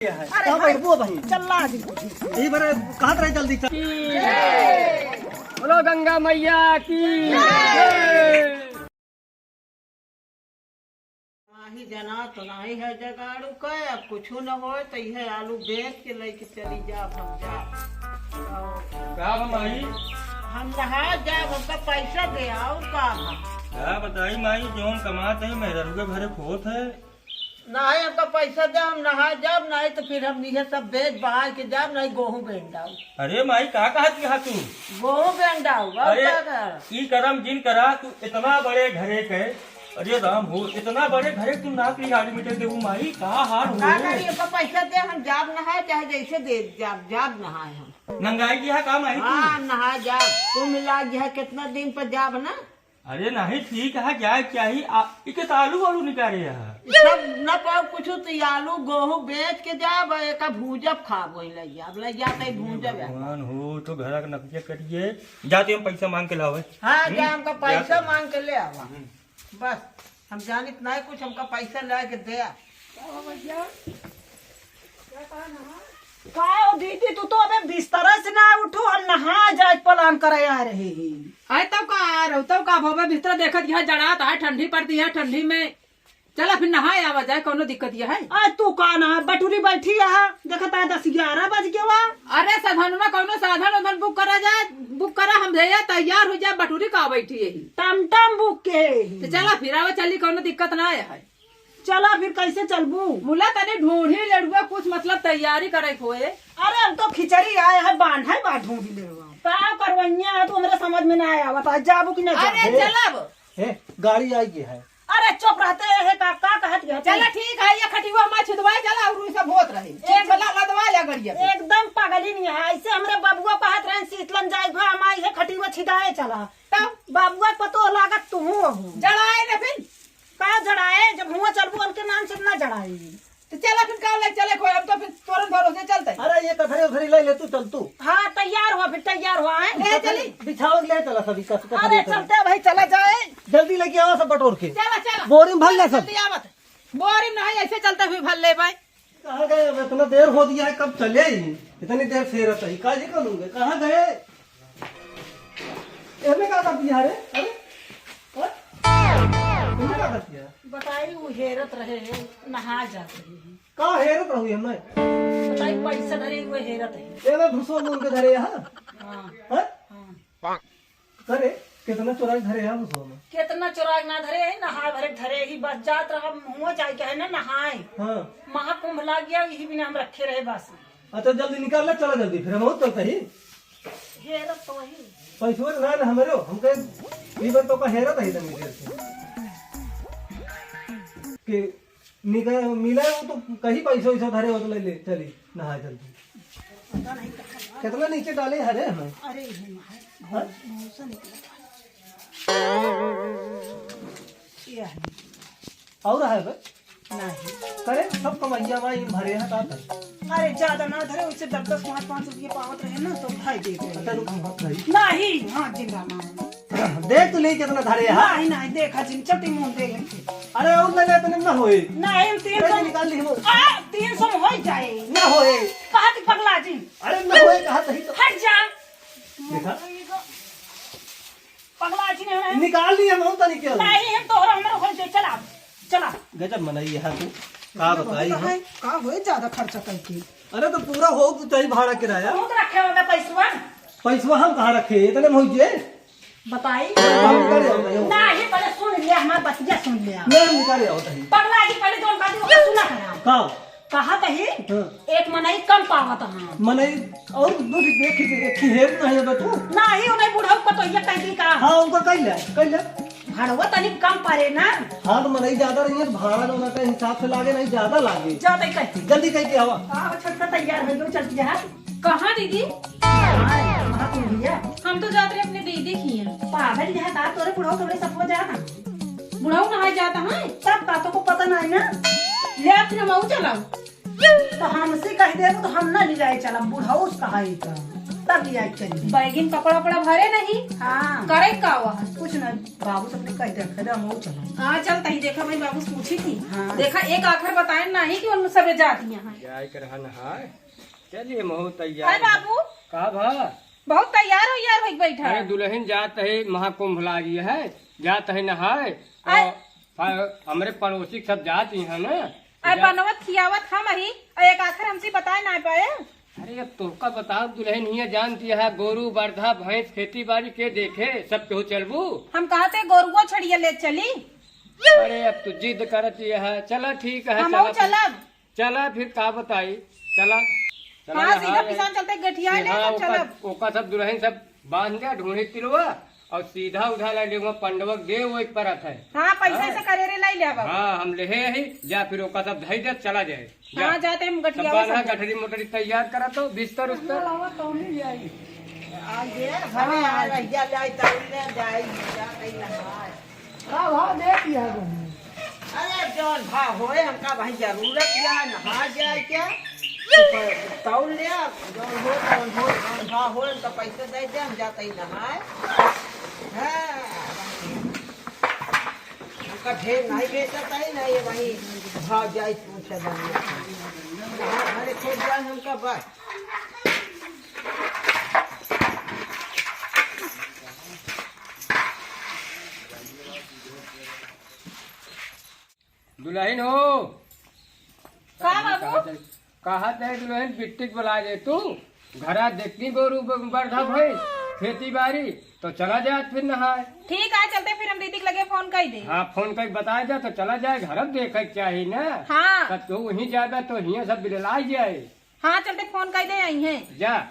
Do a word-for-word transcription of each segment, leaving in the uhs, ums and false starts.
अरे कहाँ भाई, बैठबो भाई? चल ला जी। यही बरे, कहाँ तरह जल्दी चल। बोलो गंगा मैया की। नाही जना तो नाही है जगाड़ू का, अब कुछ न होय तो यह आलू बेच के लेके चली जा, हम जा। का बा माई? हम नहा जा, हमका पैसा दे, और का बा? का बताई माई, जौन कमात है, मेहरारू के भरे खोत है। नाही, हमका पैसा दे, हम नहा जाब, नाही तो फिर हम इहे सब बेच बहार के जाब, नाही गोहूँ बेच डाउ। अरे माई, का कहत हया तू? गोहू बेंडाऊ, अब अरे, का कर? ई करम जिन करा, तू इतना बड़े घरे के, अरे राम हो, इतना बड़े घरे तू नाक लिहाड़ी मिटे देबू माई, का हाल हो? का करी, अब पैसा दे, हम जाब नहाए, चाहे जैसे दे, जाब, जाब नहाए हम। नंगाई की है का माई तू? हाँ, नहाए जाब, कुंभ लाग गया, कितना दिन पर जाब ना। अरे नहीं, ठीक है, जाए चाही, आ, इके तो आलू वालू निकाले है। सब न पाओ कुछ, तो ये आलू गोहूँ बेच के जाब, एक भूजब खाब, वही ले जाब, ले जाते ही भूजब है। भगवान हो, तो घर का नकजे करिए, जाते हम पैसा मांग के लावे। हाँ, हम्म? जा हमका पैसा जाते। मांग के ले आवा। हम्म। बस, हम जानित नहीं कुछ, हमका पैसा ला के दे आ। का हो दीदी, तू तो अबे बिस्तरा से ना उठू, हम नहा जाए plan करे आ रहे ही। आए तब का आ रहो, तब का भवे बिस्तरा देखत यह जड़ात है, ठंडी पड़ती है, ठंडी में चला फिर नहाए आवा जाए, कौनो दिक्कत यह है? आए तू का ना, बटुरी बैठी है, देखत है दस ग्यारह बज गया वा। अरे साधन में कौनो साधन उधन book करा जाए, book करा, हम भैया तैयार हो जाए, बटुरी का बैठी यही। टमटम book के ही। तो चला फिर आवा चली, कौनो दिक्कत ना है। चला फिर कैसे चलबू? मुला तनी ढूंढी लेड़ुआ, कुछ मतलब तैयारी करे के होए। अरे अब तो खिचड़ी आए है, बांधे बा ढूंढी लेड़ुआ। का करवैया है, तू हमरे समझ में ना आवत है, जाबू कि ना अरे जाबू? चलब। ए, गाड़ी आई गई है। अरे चुप रहते है, का, का कहत गया? चला ठीक है, ये खटिया हमार छिदवाए चला और उनसे होत रहे। एक चला लदवा ले गड़िया पे। एकदम पगली नहीं है, ऐसे हमरे बबुआ कहत रहे शीतलन जाए घर हमार ये खटिया छिदाए चला। तब? बबुआ पतो लागत तू हो। जड़ाए न फिर। का जड़ाए? जब हुआ चलबू उनके नाम से ना जड़ाए। तो चला फिर का ले चले खोए, हम तो फिर तोरन भरोसे चलते। अरे ये कथरी उथरी ले ले तू, चल तू। हाँ तैयार हुआ, फिर तैयार हुआ है। ए, चली। बिछाव ले चला सभी का, का अरे खरीद चलते भाई, चला जाए। जल्दी लेके आवा सब बटोर के। चला, चला। बोरी में भर ले सब। जल्दी आवत। बोरी में नहीं, ऐसे चलते हुए भर ले भाई। कहाँ गए? अब इतना देर हो दिया है, कब चले ही? इतनी देर से रहता ही, काजी करूँगे? कहाँ गए? एमे का कर दिया रे? अरे? हाँ? एमे का कर दिया? बताई, वो हेरत रहे हैं, नहा जाते हैं। का हेरत रहू एमे? बताई, पैसा धरे हुए हेरत है। एमे घुसो में उनके धरे यहाँ? हाँ। हाँ? हाँ। करे, कितना चोराई धरे है घुसो में? कितना चोराई ना धरे है, नहाए भरे धरे ही, बस जात रहा, मुँह जाए के है ना नहाए। हाँ। महाकुंभ लाग गया, यही बिना हम रखे रहे बस। अच्छा, जल्दी निकाल ले, चला जल्दी, फिर हम और चलते ही। हेरत तो वही। पैसवा ना, ना हमरो, हम कहे, ई बार तो का हेरत है तनी देर से। कि निकाल, मिला वो तो कहीं पैसा वैसा धरे हो तो ले ले, चली, नहा जल्दी। पता नहीं कहाँ। कितना नीचे डाले हरे हमें। अरे, ये है, हाँ? बहुत, बहुत सा निकला था। ये है। और है बे? नहीं। करे, सब कमैया बा, इन भरे हैं, का करे? अरे, ज्यादा ना धरे, उससे दस दस, पाँच पाँच रुपये पावत रहे ना, तो भाई दे दे। अच्छा, रुक, हम भाग भाई। नहीं, हाँ, जिंदा ना। देख तो ले कितना धरे है। नहीं, नहीं, देखा जिन, चलती मुंह दे इनके। अरे, और ले ले, इतने ना होए। नहीं, हम तीन सौ कैसे निकाल ली हम? आ, तीन सौ में हो जाए। ना होए। कहा थी पगला जी। अरे, ना होए, कहा सही तो। हट जा। देखा? पगला जी ने हमें निकाल ली हम, हम तनी के। नहीं, हम तोहरा हमरे होई दे, चला, चला। गजब मनई है तू, का बताई हम। है, का होए ज्यादा खर्चा करके? अरे तो पूरा हो तो चाहिए भाड़ा किराया। बहुत रखे होंगे पैसवा। पैसवा हम कहाँ रखे, इतने में होई जे। बताई। हम करे होंगे। नहीं, पहले सुन लिया, हमार बतिया सुन लिया। नहीं, हम निकाले होता है। पगला जी पहले जोन बात वो सुना करा। का? कहा कही, हाँ। एक मनई कम पावत हाँ। मनई और दूध एक ही, एक ही हेर नहीं है तू। नहीं, उन्हें बुढ़ऊ को तो ये कह दी का। हाँ, उनको कह ले, कह ले। भाड़वा तनी कम पड़े ना। हाँ, तो मनई ज्यादा रही है, तो भाड़ा दोनों का हिसाब से लागे, नहीं ज्यादा लागे। ज्यादा ही कह। जल्दी कह के आवा। आओ, छोटका तैयार हो गयो, चल के जा। कहाँ दीदी? हाँ, वहाँ कौन भैया? हम तो जात रहे अपने दीदी की यहाँ। पागल यहाँ का, तोरे बुढ़ऊ तोरे सब हो जाना। बुढ़ऊ नहाए जाता है? तब का, तो को पता नहीं ना। ले अपने मऊ चलाओ। तो हमसे कह दे तो हम ना ले जाए चला, बुढ़ऊ से कहा ही तो। कर दिया चली। बैगिन कपड़ा वपड़ा भरे नहीं? हाँ। करे का हुआ है? कुछ ना, बाबू सबने कह दे, कह दे, हम चलो। हाँ, चल तही देखा भाई, बाबू से पूछी थी। हाँ। देखा, एक आखर बताए नहीं कि उन सबे जाती हैं। जाए के रहा नहाए। चलिए, महू तैयार हाय है। बाबू। का भा? बहुत तैयार हो यार, होइक बैठा। अरे, दुलहिन जात है, महाकुंभ लागी है, जात है नहाए। आय। और फा-, हमरे पड़ोसी के सब जात ही हैं ना। आय, जा- बनवत खियावत हम ही, और एक आखर हमसे बताए ना पाए। अरे, अब तोहका बताओ, दुलहिन हियाँ जानती है, गोरू, बरधा, भैंस, खेती बाड़ी के देखे, सब केहू चलबू? हम कहते गोरुओ छड़िया ले चली। अरे, अब तू जिद करत ही है, चला ठीक है, हमहू चला। चलब। चला फिर का बताई, चला, चला हाँ, नहा सीधा ले। पिसान चलते गठिया ले, हाँ, सब ओका, चलब। ओका सब दुलहिन सब बांध दे, ढूंढी तिलवा, और सीधा उधा ला लेवा पंडवक दे, वो एक परत है। हाँ, पैसा हाँ। ऐसा करे रे, लाई ले बाबा। हाँ, हम लेहे ही, जा फिर ओका सब धई दे, चला जाए। जा। हाँ, जाते हम सब गठिया बांधा, सब। गठरी मोटरी तैयार करा तो, बिस्तर उस्तर। चलावा तो नहीं आई। आ गया, घरे आ रहिया, लाई तो ले जाई, जा कहीं नहाए। का भाव देत है बहिनी? अरे, जौन भाव होए, हमका भाई जरूरत या नहा जाए क्या? तो तौल लिया, जौन हो, जौन हो, जौन भाव होए, हमका पैसा दे दे, हम जाते ही नहाए। हाँ, हमका ढेर नहीं बेचत है, नहीं, वही भाव जाए पूछे जाए। नहा घरे खेत जाए हमका बस। दुलहिन हो। का बाबू? कहत है दुलहिन, बिट्टी के बुला दे तू। घरा देखती गोरू ब-, बरधा भैंस, खेती बाड़ी, तो चला जात फिर नहाए। ठीक है, चलते फिर हम दीदी के लगे फोन कर दे। हाँ, फोन कर बताए जा तो चला जाए, घर देखे के चाही ना। हाँ। तब तो वहीं जाबे तो हियाँ सब बिललाई जाए। हाँ, चलते फोन कर दे, आई हैं। जा।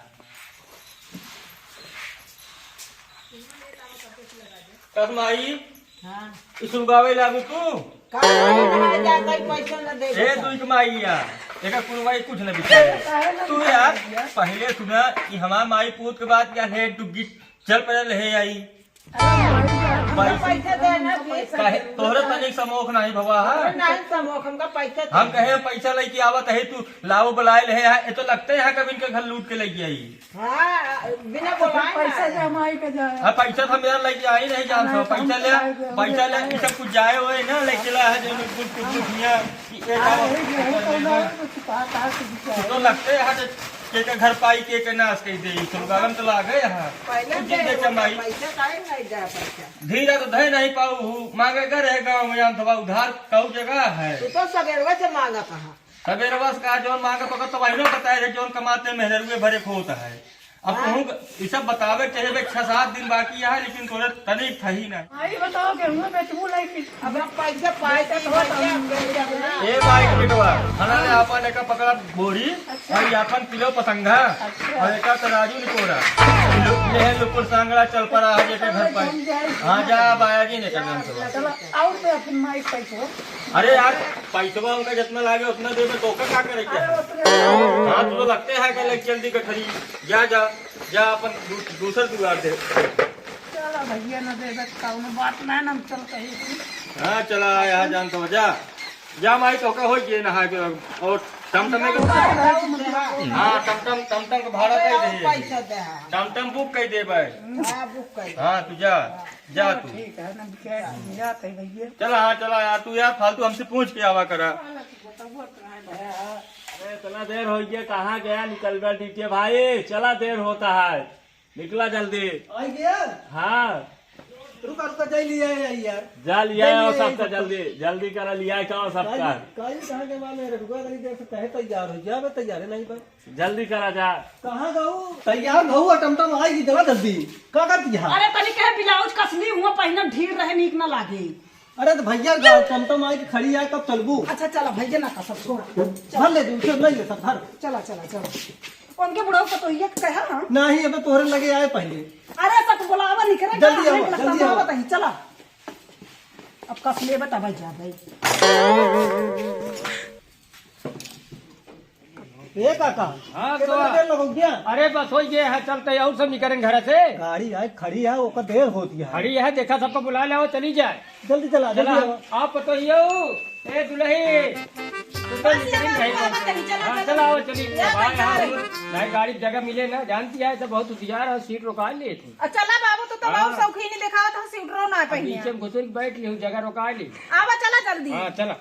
कस माई, हाँ। ई सुलगावे लागू तू? का करे नहाए जाए, कोई पैसा न दे ए, देता। दुई के माई या, एका कुलवाई कुछ न बिचारे। काहे न तू बिचारे यार, भैया? पहिले सुना कि हमार माई पूत के बात क्या है, डुग्गी चल पड़ल है आई। अरे, भाई, भाई, पैसा देना, बीस काहे, तोहरे तनिक समोख नाही भवा, हाँ? अरे, नाही समोख, हमका पैसा हम चाहिए। कहे पैसा लेके आवत है, तू लाओ बुलाए ले है, ये तो लगते है कभी इनके घर लूट के लेके आई। हाँ, बिना बोलाए पैसा ना। जमाई के जाए। हाँ, पैसा तो हम यार लेके आई नहीं जान नहीं, सो, पैसा हम ले, जाए, पैसा ले, जाए। ये सब कुछ जाए हुए ना, लेके ला है, जो कुछ, कुछ, कुछ नहीं है, कि ये हाँ, जाओ। ये जो है, तो ना, कुछ बात आ, कुछ जाए। तो लगते हैं, के के घर पाई, के के नाश कई दे, सुलगावन तो लागे यहाँ। पहले कुछ दे दे दे, कमाई। पैसा काहे नहीं दे, पैसा? धीरा तो धय नहीं पाऊ, मांगे घर है गाँव में, हम तो उधार कहू जगह है। तू तो सबेरवा से मांगत है। सबेरवा से का जौन मांगत होगा तो वही लोग बताए रहे, जौन कमाते मेहनत हुए भरे खोत है। अब हाँ। कहूँ ई सब बतावे के चाहिए, छह सात दिन बाकी है, लेकिन तोरे तनिक था ही ना। आई बताओ, गेहूं बेचबू नहीं कि अब हम पैसा पाए पैसा तो होता नहीं। ए भाई के बेटवा, खाना ले आपन एका पकड़ा बोरी, अच्छा। और ये आपन किलो पतंगा, अच्छा। और एका तराजू निकोरा। ये है लुकुर सांगड़ा चल पड़ा है जेके घर पर। हाँ, जा, अब आया जी नहीं करना हमसे। चलो, और दे अपन माइक पैसो। अरे यार, पैसवा उनका जितना लागे उतना देबे, तो ओकर का करे के अरे, है? उतने हाँ, तो लगते है कि लग जल्दी गठरी। जा, जा, जा, अपन दू-, दूसर दुआर दे। चला भैया, न देबे, कौनो बात नहीं, हम चलते ही। हाँ, चला, यहाँ जान तो जा। जा माई, तो का होई जे नहाए के और टमटम के हाँ, टमटम, टमटम के भाड़ा कह दे। पैसा दे। टमटम बुक कह दे भाई। हाँ, बुक कर। हाँ, तू जा, जा तू। ठीक है ना, क्या जाते हैं भैया? चला, हाँ, चला यार, तू यार फालतू हमसे पूछ के आवा करा। अरे, इतना देर हो गया, कहाँ गया निकल गया डीजे भाई? चला, देर होता है, निकला जल्दी। आई गया? हाँ। रुका, रुका, जाई लिया है यार। जा लिया जाई आओ लिया सबका है। जल्दी, जल्दी करा, लिया के आओ सबका। काई, काई कहाँ के माल है रे? रुका, तनी देर से कहे तैयार हो, जा बे, तैयार है नहीं बे। जल्दी करा जा। कहाँ गऊ? तैयार गऊ, टमटम आई की जरा जल्दी। का करती है? अरे, तनी कहे ब्लाउज कसली हुआ, पहिना ढील रहे, नीक ना लागे। अरे तो भैया, गा-, टमटम आई के खड़ी है, कब चलबू? अच्छा, चला भैया, ना कसब, छोड़ा। भर ले, दूसरे नहीं ले सब, भर। चला, चला, चला। उनके बुढ़ऊ पतोहिया के कहा हम? नहीं, अबे तोहरे लगे आए पहले। अरे, सत बुलावा नहीं करे, जल्दी कहाँ आवा, है, जल्दी बतावा आवा। बताई, चला। अब कस ले, बतावा जा भाई। ए काका, हाँ, कितना तो देर लगो क्या? अरे बस हो गया है, चलते हैं और सब निकलेंगे घर से। गाड़ी आए खड़ी है, ओकर देर होती है। खड़ी है, देखा सबको बुला ले, आओ, चली जाए। जल्दी चला, चला, जल्दी आओ। आप तो ये हो, ए दुल्ही। चल, बस, चल, यहाँ चल, पे चल, चल, हाँ, चल। चल, आओ, चलिए। ये भाई, बैठा हाँ, है। नहीं, गाड़ी जगह मिले ना, जानती है, तो बहुत होशियार है, सीट रोका लेते हैं। अच्छा, ला बाबू, तो तब हाँ। और शौकीनी दिखाओ, तो सीट रो ना अब पहले। पीछे में घुसुर के बैठ ली हूँ, जगह रोका ली। आवा, चला जल्दी। हाँ, चला।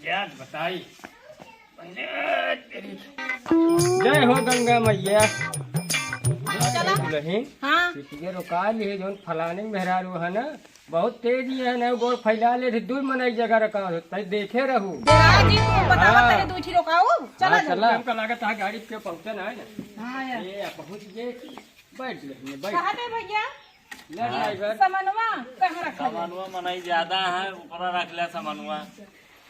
याद बताई। जय हो गंगा मैया। चला। दुल्हन, हाँ। सीटिया रोका ली है, जौन फलाने मेहरारू है ना, बहुत तेज ही है ना, गोड़ फैला ले, दुइ मनई जगह रखा हो, तै देखे रहू। राजी, तू बतावा, हाँ। तनी दुइ ठी रोकाऊ। चला हाँ, जल्दी। चला। हमका लागत है गाड़ी पे पहुँचे ना है ना। हाँ यार। ये पहुँच गए, बैठ ले, बैठ। कहाँ थे भैया? ले हाँ। ड्राइवर। समनवा कहाँ रखा है? समनवा मनई ज्यादा है, ऊपरा रख ले समनवा।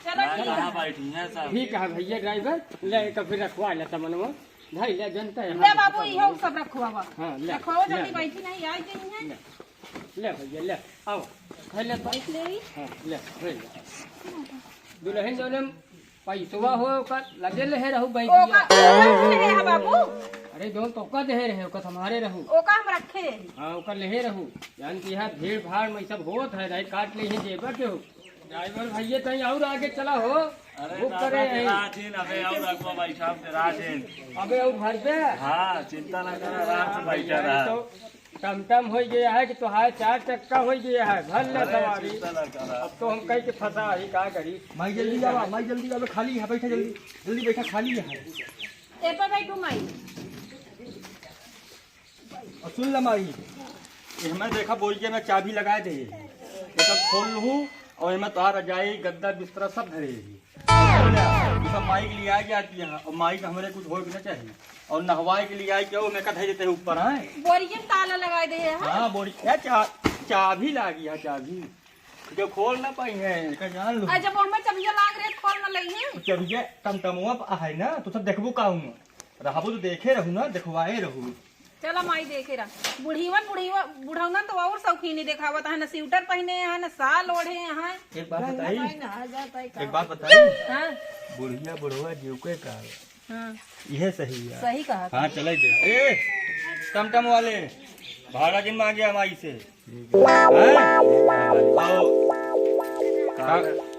चलो ना, ठीक कहाँ है। बैठी हैं सब? ठीक है भैया ड्राइवर, ले एक फिर रखवा ले समनवा। भाई ले जनता है, ले हाँ, बाबू, समनवा। इहो सब रखवावा। हाँ, ले, रखवावा, ले, जल्दी ले। बैठी नहीं, आई गई हैं। ले, ले भैया, ले, आओ। खा ले तो। बैठ ले। हाँ, ले, ले, ले। दुल्हन जौन पैसवा हो, ओकर लगे लेहे रहू बैग ओका, दिया। ओका कौन लेहे है बाबू? अरे जौन तोका देहे रहे, ओका संभारे रहू। ओका हम रखे हैं। हाँ, ओका लेहे रहू। जान कि यहाँ भीड़ भाड़ में सब होत है, नहीं काट ले है जेबा के हो। ड्राइवर भैया, कहीं और आगे चला हो। अरे बुक दादा, करे हैं। राज है, अबे और रखवा भाई साहब के राज है। अबे और भर दे। हाँ, चिंता ना करा, आराम से बैठा रहा। तो टमटम हो गया है कि तोहार चार चक्का हो गया है, भर ले अरे, सवारी। चिंता ना करा। अब तो हम कह के फंसा ही का करी। माई जल्दी आवा, माई जल्दी आवा, खाली है, बैठा जल्दी, जल्दी बैठा, खाली है। ए पर बैठू माई। और सुन ल माई, एहमे देखा बोरिया में चाबी लगाए दे, एकर खोल लहू और एमे तोहार रजाई, गद्दा, बिस्तरा सब धरे रही। ये सब माई के लिए आ जाती है और माई का हमरे कुछ होए के ना चाहिए। और नहवाए के लिए आई के ओमे का धर देते हैं ऊपर, हैं? बोरिया में ताला लगाए दे है। हाँ, बोरी, क्या चा-, चाबी लागी है, चाबी। जो खोल ना पाई है, का जान लो। आ, जब ओमे चबिया लाग रहे, खोल ना लई है। चबिया टमटमवा पे है ना, तो सब देखबो का हूँ। रहबो तो देखे रहू ना, देखवाए रहू। चला माई देखे रहा। बुढ़ीवन, बुढ़ीवा, बुढ़ौनन तो और शौकीनी देखावत है, ना स्वेटर पहने हैं, ना साल ओढ़े हैं। एक बात बताई? भाई नहा जाता है का? एक बात बताई? हाँ। बुढ़िया बुढ़वा जीव के का? हाँ। इहे सही है। सही कहा हाँ, तुमने। चले दे। ए, टमटम वाले, भाड़ा जिन मांगे हमारी से। ठीक है। हैं? आओ। का-,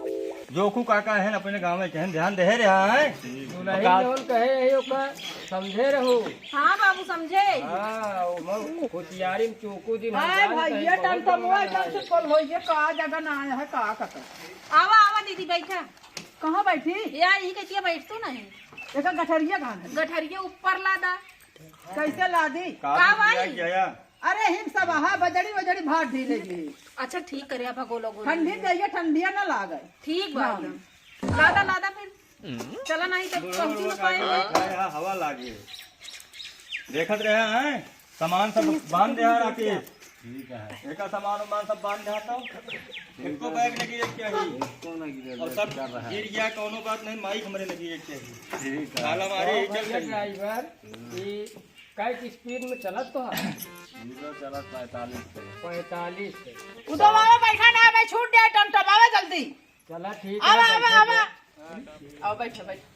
जोखू काका है ना, अपने गाँव में कहन ध्यान दे रहा है। ठीक है। दुल्हन बता- जौन कहे है, ओका समझे रहू। हाँ बाबू, समझे। हाँ, वो मऊ होशियारी में चूकू दिन हम हाय जान भाई, कहीं ये बहुत टमटम हुआ, लोग एकदम से हैं। कल हो, ये का जगह ना आया है, का कतर। आवा, आवा दीदी, बैठा। कहाँ बैठी? या, यही कटिया बैठ तू नहीं। एकर गठरिया कहाँ है? गठरिया ऊपर लादा। कैसे लादी? का का भाई? किया, किया? अरे हिम सब आहा, बजड़ी वजड़ी भात ढीले जी। अच्छा ठीक करे, अब गोलो गोलो। ठंडी में जाइए, ठंडिया ना लागे। ठीक बा ना। एकदम। लादा, लादा फिर। चला नहीं तो पहुँची ना पाए। यहाँ हवा लागे। देखत रहे हैं, सामान सब बांध दे रहा के। ठीक है। एका सामान उमान सब बांध दे तो। एको बैग लगी एक चाहिए। एको ना गिरे, और सब कर रहा है। गिर गया, कौनो बात नहीं, माइक हमरे लगी एक चाहिए। ठीक है। ताला मारे, तो चल भैया गई। ड्राइवर, ई काहे की स्पीड में चलत तो है? ई तो चलत पैंतालीस पे। पैंतालीस पे। उधर बाबा बैठा ना, भाई छूट जाए टमटम, आवा जल्दी। चला ठीक आवा, है, आवा, बैठा आवा। जा। आओ बैठा, बैठा।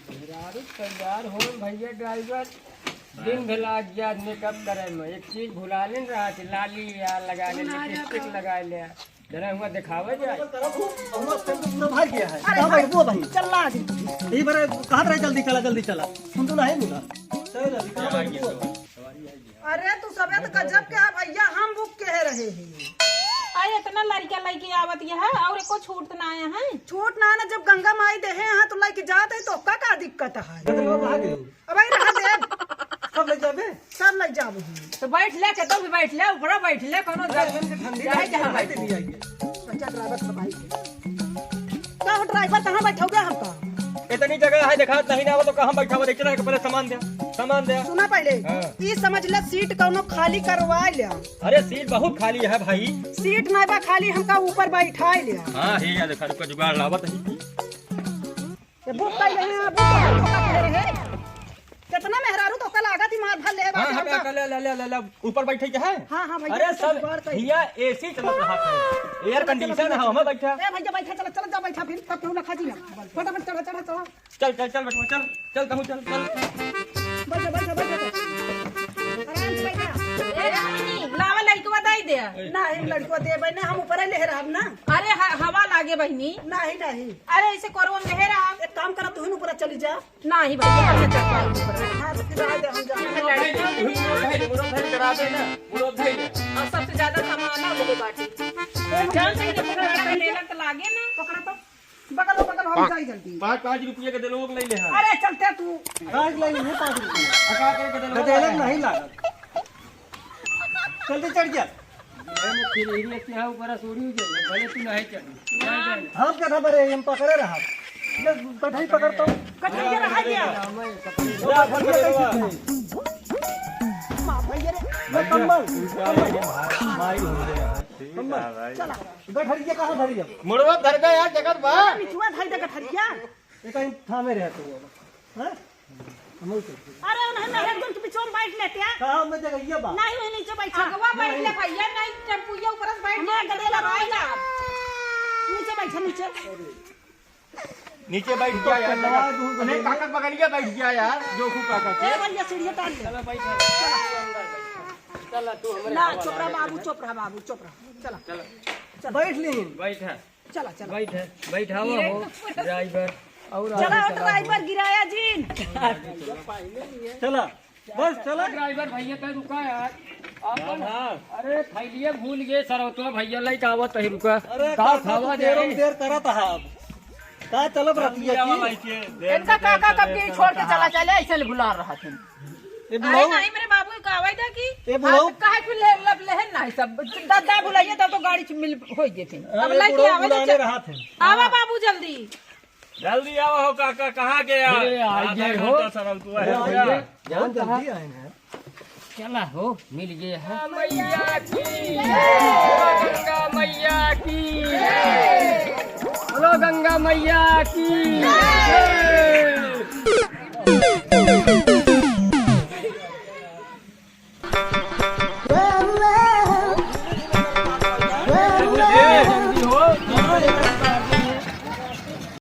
मेहरारू तैयार हो भैया ड्राइवर। दिन भला आज याद मेकअप करे में एक चीज भुला लेन रहा थी, लाली यार लगा ले, लिपस्टिक लगा ले। जरा हुआ दिखावे जाए। तरफ हूँ, और वो स्टैंड पे पूरा भर गया है। अरे कहाँ भाई, भाई, वो भाई? चल ला जी। यही बार कहाँ रहे, जल्दी चला, जल्दी चला। सुन तो नहीं बोला। चल जल्दी, कहाँ भाई, वो? अरे तू सबे तो गजब के है भैया, हम बुक के रहे हैं। अरे इतना लड़का लेके आवत ये है और एको छूट ना आया है। छूट ना ना, जब गंगा माई देहे हैं तो लेके जात है तो का, का दिक्कत है? मतलब कहाँ गए? अब आई रहा दे। सब ले जाबे? सब ले जाबो हम। तो बैठ ले, के तो भी बैठ ले, ऊपर बैठ ले, कोनो अरे, जब ठंडी जाए लागी, जहाँ खाई बैठ। दे दिया ये। अच्छा, ड्राइवर सब आई। का हो ड्राइवर, कहाँ बैठाओगे हमका? इतनी जगह है, देखा नहीं ना हो तो कहाँ बैठावा? देख रहा है, पहले सामान दे, सामान दे। सुना पहले, हाँ। ई समझ ले, सीट कौनो खाली करवा ले। अरे, सीट बहुत खाली है भाई। सीट नहीं बा खाली, हमका ऊपर बैठा ले। हाँ, हे यार, देखा, रुका, जुगाड़ लावत है। ये बुक कइले हैं, बुक कइले हैं। कितना मेहरारू तो कल आगा थी, मार भर ले, हाँ, बाप हाँ, रे। ले, ले, ले, ले, ले, ऊपर बैठे के है? हाँ, हाँ, भैया, अरे, सब जुगाड़ कर। भैया, एसी चलत रहा है, एयर कंडीशन है, हमें बैठा। ए, भैया, बैठा, चला, चला, जा, बैठा, फिर तब क्यों रखा जी ना। फटाफट चढ़ा, चढ़ा, चढ़ा। चल, चल, चल, बेटवा, चल, चल, कहूँ चल, चल। बैठा, बैठा, बैठा, बैठा। आराम से बैठा। ए, रानी, लावा लइकवा नहीं दे। नहीं, लड़को देबे ना, हम ऊपर ले रहब ना। अरे ह-, हवा लागे बहिनी। नहीं, नहीं। अरे ऐसे कोरवा में ले रहब। एक काम करा, तू ही ऊपर चली जा। नहीं भैया, हम ना चढ़ पाएब ऊपर। हाँ, तो फिर आए दे, हम जाएंगे। मुड़ो धइले, मुड़ो धइले, करा दे ना, मुड़ो धइले। और सबसे ज्यादा सामान ना लोगे बाटी। चल, चल, चल, पकड़ा, पकड़ा, लेलन तो लागे ना। पकड़ा तो। बगल में, बगल हम जाई जल्दी। पाँच, पाँच रुपया के देलोग ले ले हम। अरे, चलते तू। काहे के ले ले पाँच रुपया? आ, का करे के देलोग गदेलन ले? नहीं लागत। जल्दी चढ़ जा। अरे, मैं फिर यही एक यहाँ ऊपर सोड़ी हो जाए, भले तू नहीं चढ़ी। हम कथा बरे, हम पकड़े रहा। ये कठई पकड़ता हूँ। कठई ये रहा गया। या, भैया, कैसे थे? माँ, भैया रे। मैं कम्बल। माई हो गया। कम्बल। चला। गठरिया कहाँ धरी अब? मुड़वा धर गया यार, जगत बा। निचुआ धर दे गठरिया। ये कहीं थामे रहे तू अब। हैं? हम उसे। अरे, उन्हें नहीं, एकदम के बिचवा में बैठ लेते हैं। कहाँ में जगह ये बा? नहीं, वहीं नीचे बैठा। अगवा बैठ ले भैया, नहीं, टेम्पुया ऊपर से बैठ हमारा ले, गदेला भाई ना। नीचे बैठा, नीचे। नीचे बैठ गया यार, पकड़वा जगह। दूँ, अरे, गदेला। काका बगलिया बैठ गया यार, जोखू काका के। ए, भैया, सीढ़िया टान ले। चला, बैठ। चला, तू हमरे ना, हवाला चुप रहा में बाबू, बैठ। चुप रहा बाबू, चुप रहा। चला। चला। चला। बैठ ली। बैठ है। चला, चला। बैठ है, बैठावा हो, गिरे। ड्राइवर। और चला, आगे और चला हो। ड्राइवर गिराया जिन। चला, बस चला। ड्राइवर भैया, तै रुका यार। आपन, हाँ, हाँ। अरे, थैलिया भूल गए, सरौतवा भैया, लइका आवत है, रुका। अरे, का का खावा तू देर जाए? में देर करत है अब? का चलब रतिया की? इनका काका कब की छोड़ के चला चले, ऐसे ले भुला रहा थे। ए अरे बुढ़ऊ। नहीं, मेरे बाबू का आवे दा की। ए बुढ़ऊ। हाँ, तो काहे फिर ले, लब लेहन नहीं सब। दा, दा बुलाइए, तब तो गाड़ी से मिल हो गए थे। हाँ, अब ए लेके बुढ़ऊ आवे तो बुलाने चल। रहा थे। आवा बाबू जल्दी। जल्दी आवा हो काका, कहाँ गया? अरे, आ आधा गए हो। घंटा सरल तू है अरे, क्या? आइए। बहुत जल्दी आए हैं। चला हो, मिल गए हैं। मैया की, गंगा मैया की। बोलो गंगा मैया की।